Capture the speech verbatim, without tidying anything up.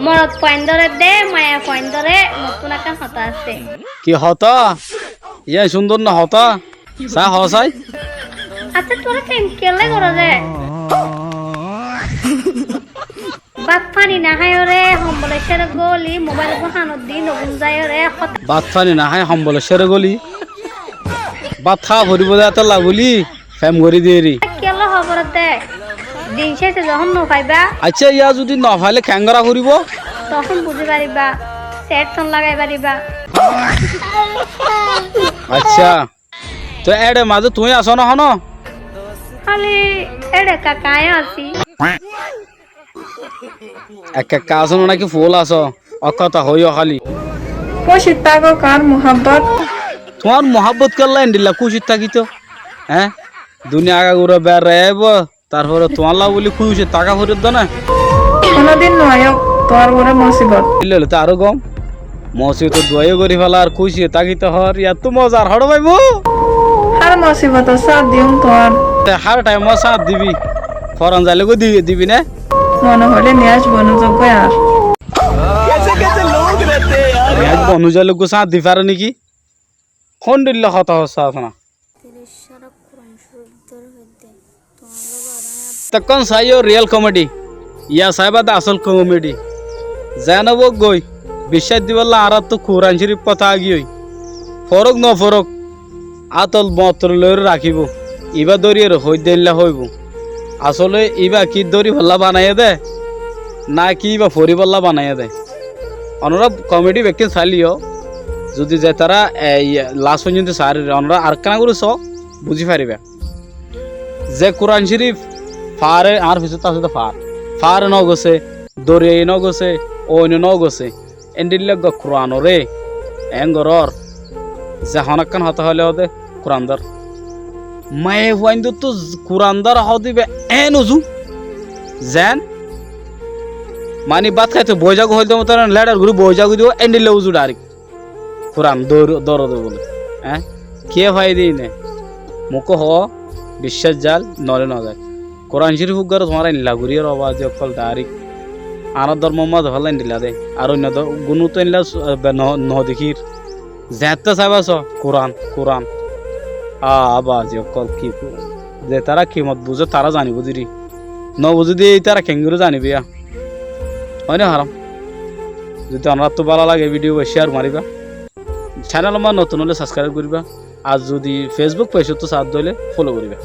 Morot fuaindóre de, maiya fuaindóre, mottún ekkán hotá asé. Ki hotá? Yían cúndor no hotá? Sá hoó sai. Accá, tuáñra fem kiyólla goró de? Bát faní no háiyoré, hombol ot cére góli, mobáil gán hánot di, no gúm zaiyóre, hotá. Bát faní no hái, hombol ot cére góli. Bát háa foribó de, étolla bóli fem gorí diyéri. Kiyólla hoóbor de? Din céce zehón no faibá. Accá, yá zudi no failé keéngori foribó? Tohón buzí faribá, set tón lagai faribá. Accá, toi éçe mazé tuñí asó né honó? Háli éçe ekka ekka así. Ekka ekka asó né náki fúl asó? Ó hotá hoiyó háli. Kúci táko kar muhábbot. Tuáñr muhábbot kiyólla endilla kúci tákito? Eé? Duniya agagura berai aibó, tarfore tuáñlla bóli kúci táka foribó né? Honódin no aiyók tuáñr uore mosibot. Endilla óile to aró gom. Mosibotor duwá yó gorí félar, kúci tákito hoór, yíanottu moza ar hoçé faibó? Hár mosibotot sát diyum tuáñr. Te hár thaimot sát dibi? Foran zailé goi di-, dibi né? Mone hoilé niyaz bonu zagói ar. Niyaz bonu zailé goi sát di fare néki? Hondilla hotá hoór sát na? Tokkón saiyó riyal komedi, yá saibá de asól komedi. Zeén óuk goi, biccác dibolla añáráttu Kuran Córif hotá agiyói. Forók no forók, átol moottor loiyóre rakíbou. Ibá dóriyore hoóidde éilla hoóibou. Asóle íba ki dóribolla banaiyé dé, náki íba foríbolla banaiyé dé? Onorá komedi bekkín saileyó, zudi zetará, e, iye, last foijjonto saárir, onorá arekkán gorí soó, buzí faribá. Ze Kuran Córif faáre, añár fisóttu asé dé faár, faáre nógosé, dóriyaye nógosé, ooine nógosé, éndilla eggúa Kuranoré eén gorór, ze honókkán hotá hoilé hoóde Kuran dór. Maiyafuaindóttu Kuran dór hoóde íba eén uzu. Zeén mani bát háito boói zagói hoilde moton léçar gorí boói zagói dé, éndilla uzu dhairek. Kuran dór-, dórodde bóle. Eé? Kiyé faiyé dé íine? Mukó hoó, biccác zail, noóile nozai. Kuran Córif uggúare tuáñra endilla gorí ar bazi ókkol dhairek. Añárar dórmor mazé félai endilla dé. Ar oinno dór-, gunóttu endilla su-, e, be-, no-, nodekír. Zeéñtte saibá soó, Kuran, Kuran. Aa, bazi ókkol ki ku-, zetará kimot buzé tará zanibóu deri. Nobuzé dé ítara keéngorí zanibóu yá. Óine haram. Zudi onoráttu bála lage bídiyo ba céar maribá. Cánelor mazé notun óile sabskraib goríba. Ar zudi Fesbuk peicottú saádde óile folo goríba.